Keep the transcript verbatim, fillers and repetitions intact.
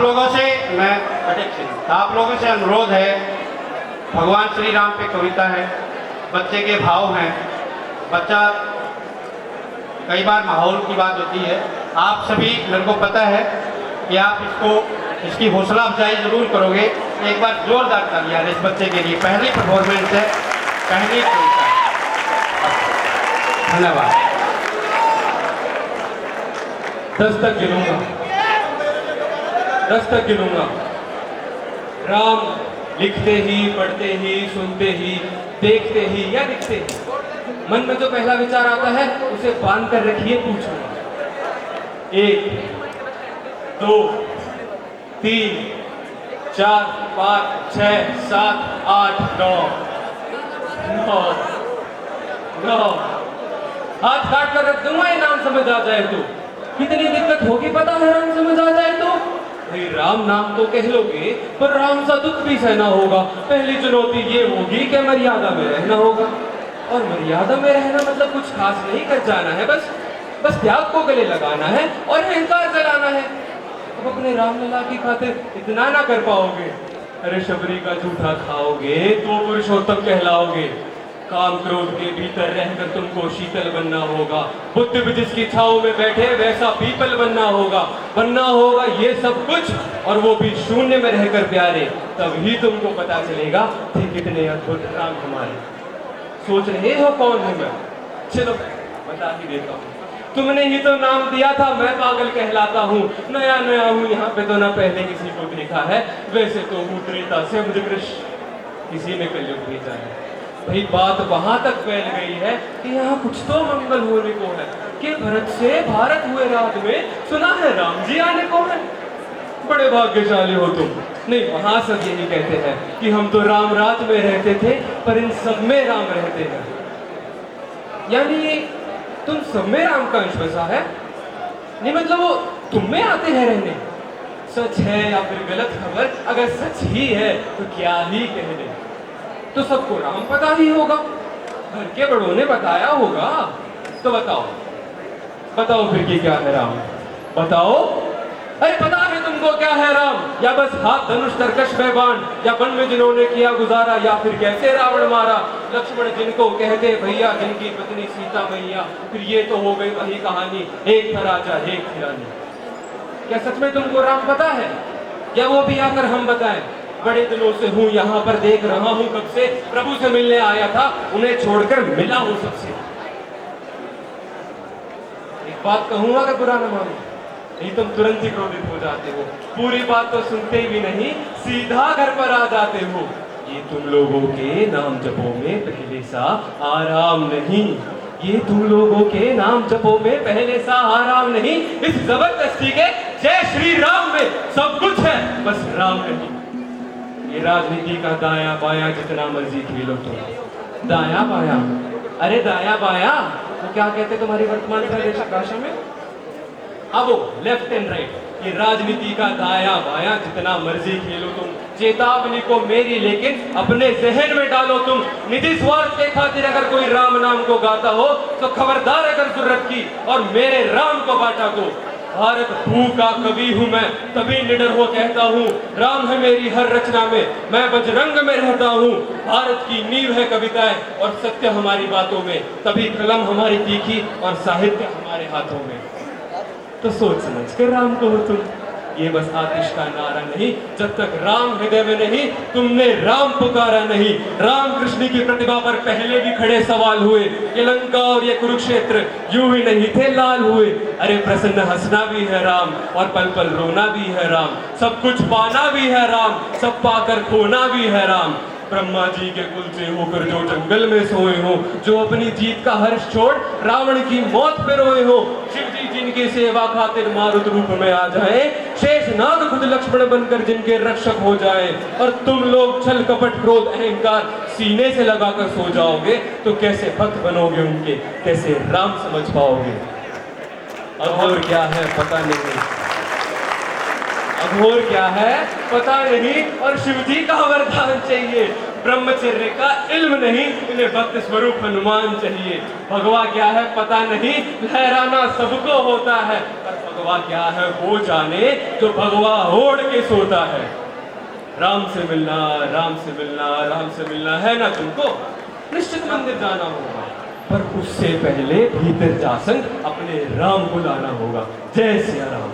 आप लोगों से मैं आप लोगों से अनुरोध है, भगवान श्री राम पे कविता है, बच्चे के भाव हैं। बच्चा कई बार माहौल की बात होती है। आप सभी, मेरे को पता है कि आप इसको, इसकी हौसला अफजाई जरूर करोगे। एक बार जोरदार तालियां इस बच्चे के लिए, पहली परफॉर्मेंस है, पहली कविता है। धन्यवाद। दस तक गिनूंगा, दस तक गिनूंगा। राम लिखते ही, पढ़ते ही, सुनते ही, देखते ही या दिखते ही, मन में जो पहला विचार आता है, उसे बांध कर रखिए, पूछूंगा। एक, दो, तीन, चार, पाँच, छः, सात, आठ, नौ, नौ, नौ। हाथ काट कर रख दूंगा, ये नाम समझ आ जाए तो। कितनी दिक्कत होगी पता है, राम समझ आ जाए तो। भाई, राम नाम तो कह लोगे, पर राम सा दुख भी सहना होगा। पहली चुनौती ये होगी कि मर्यादा में रहना होगा। और मर्यादा में रहना मतलब कुछ खास नहीं कर जाना है, बस, बस त्याग को गले लगाना है और अहंकार जलाना है। अब अपने रामलला की खातिर इतना ना कर पाओगे। अरे, शबरी का जूठा खाओगे तो पुरुषोत्तम कहलाओगे। काम क्रोध के भीतर रहकर तुमको शीतल बनना होगा। बुद्ध भी जिसकी छाव में बैठे, वैसा पीपल बनना होगा। बनना होगा ये सब कुछ, और वो भी शून्य में रहकर प्यारे। तभी तुमको पता चलेगा थे कितने अद्भुत राम हमारे। सोच रहे हो कौन हूँ मैं? चलो, बता ही देता हूँ। तुमने ही तो नाम दिया था, मैं पागल कहलाता हूँ। नया नया हूँ यहाँ पे, तो ना पहले किसी को देखा है। वैसे तो हूँ त्रेता से, मुझे कृष्ण किसी ने कलयुग भेजा है। भाई, बात वहां तक फैल गई है कि यहाँ कुछ तो मंगल होने को है, कि भरत से भारत हुए राज में, सुना है राम जी आने को है। बड़े भाग्यशाली हो तुम। नहीं, वहां सब यही कहते हैं कि हम तो राम राज में रहते थे, पर इन सब में राम रहते हैं। यानी तुम सब में राम का अंश बसा है? नहीं, मतलब, वो तुम में आते हैं रहने। सच है या फिर गलत खबर? अगर सच ही है तो क्या ही कहने। तो सबको राम पता ही होगा, घर के बड़ों ने बताया होगा। तो बताओ, बताओ फिर कि क्या है राम? बताओ। अरे, पता है तुमको क्या है राम? या बस हाथ धनुष तरकश में बाण, या वन में जिन्होंने किया गुजारा, या फिर कैसे रावण मारा? लक्ष्मण जिनको कहते भैया, जिनकी पत्नी सीता मैया, फिर ये तो हो गई वही कहानी, एक था राजा, एक थी रानी। क्या सच में तुमको राम पता है, या वो भी आकर हम बताएं? बड़े दिनों से हूँ यहाँ पर, देख रहा हूँ कब से, प्रभु से मिलने आया था, उन्हें छोड़कर मिला हूँ सबसे। एक बात कहूँ, अगर बुरा न मानो, नहीं, तुम तुरंत ही क्रोधित हो जाते हो, पूरी बात तो सुनते भी नहीं, सीधा घर पर आ जाते हो। ये तुम लोगों के नाम जपों में पहले सा आराम नहीं, ये तुम लोगों के नाम जपों में पहले सा आराम नहीं। इस जबरदस्ती के जय श्री राम में सब कुछ है, बस राम नहीं। ये राजनीति का दाया बाया जितना मर्जी खेलो तुम, दाया बाया, अरे दाया बाया, वो क्या कहते तुम्हारी वर्तमान प्रादेशिक भाषा में? अब लेफ्ट एंड राइट, ये राजनीति का दाया बाया जितना मर्जी खेलो तुम, चेतावनी को मेरी लेकिन अपने जहन में डालो तुम। निजी स्वार्थ के खातिर अगर कोई राम नाम को गाता हो तो खबरदार, अगर जरूरत की और मेरे राम को बांटा तो। भारत भू का कवि हूँ मैं, तभी निडर हो कहता हूँ, राम है मेरी हर रचना में, मैं बजरंग में रहता हूँ। भारत की नींव है कविताएं और सत्य हमारी बातों में, तभी कलम हमारी तीखी और साहित्य हमारे हाथों में। तो सोच समझ कर राम कहो तुम, ये बस आतिश का नारा नहीं। जब तक राम हृदय में नहीं, तुमने राम पुकारा नहीं। राम कृष्ण की प्रतिभा पर पहले भी खड़े सवाल हुए। ये लंका और ये कुरुक्षेत्र यूं ही नहीं थे लाल हुए। अरे, प्रसन्न हंसना भी है राम और पल पल रोना भी है राम, सब कुछ पाना भी है राम, सब पाकर खोना भी है राम। ब्रह्मा जी के कुल से होकर जो जंगल में सोए हो, जो अपनी जीत का हर्ष छोड़ रावण की मौत पे रोए हो, शिव जी जिनकी सेवा खातिर मारुत रूप में आ जाए, शेषनाग खुद लक्ष्मण बनकर जिनके रक्षक हो जाए, और तुम लोग छल कपट क्रोध अहंकार सीने से लगाकर सो जाओगे, तो कैसे भक्त बनोगे उनके, कैसे राम समझ पाओगे? अघोर क्या है पता नहीं, अघोर क्या है पता नहीं, और शिव जी का वरदान चाहिए। ब्रह्मचर्य का इल्म नहीं, इन्हें भक्त स्वरूप हनुमान चाहिए। भगवा क्या है पता नहीं, लहराना सबको होता है, पर भगवा क्या है वो जाने, जो भगवा ओढ़ के सोता है। राम से मिलना, राम से मिलना, राम से मिलना है ना तुमको? निश्चित मंदिर जाना होगा, पर उससे पहले भीतर जा संग अपने राम को लाना होगा। जय सिया राम।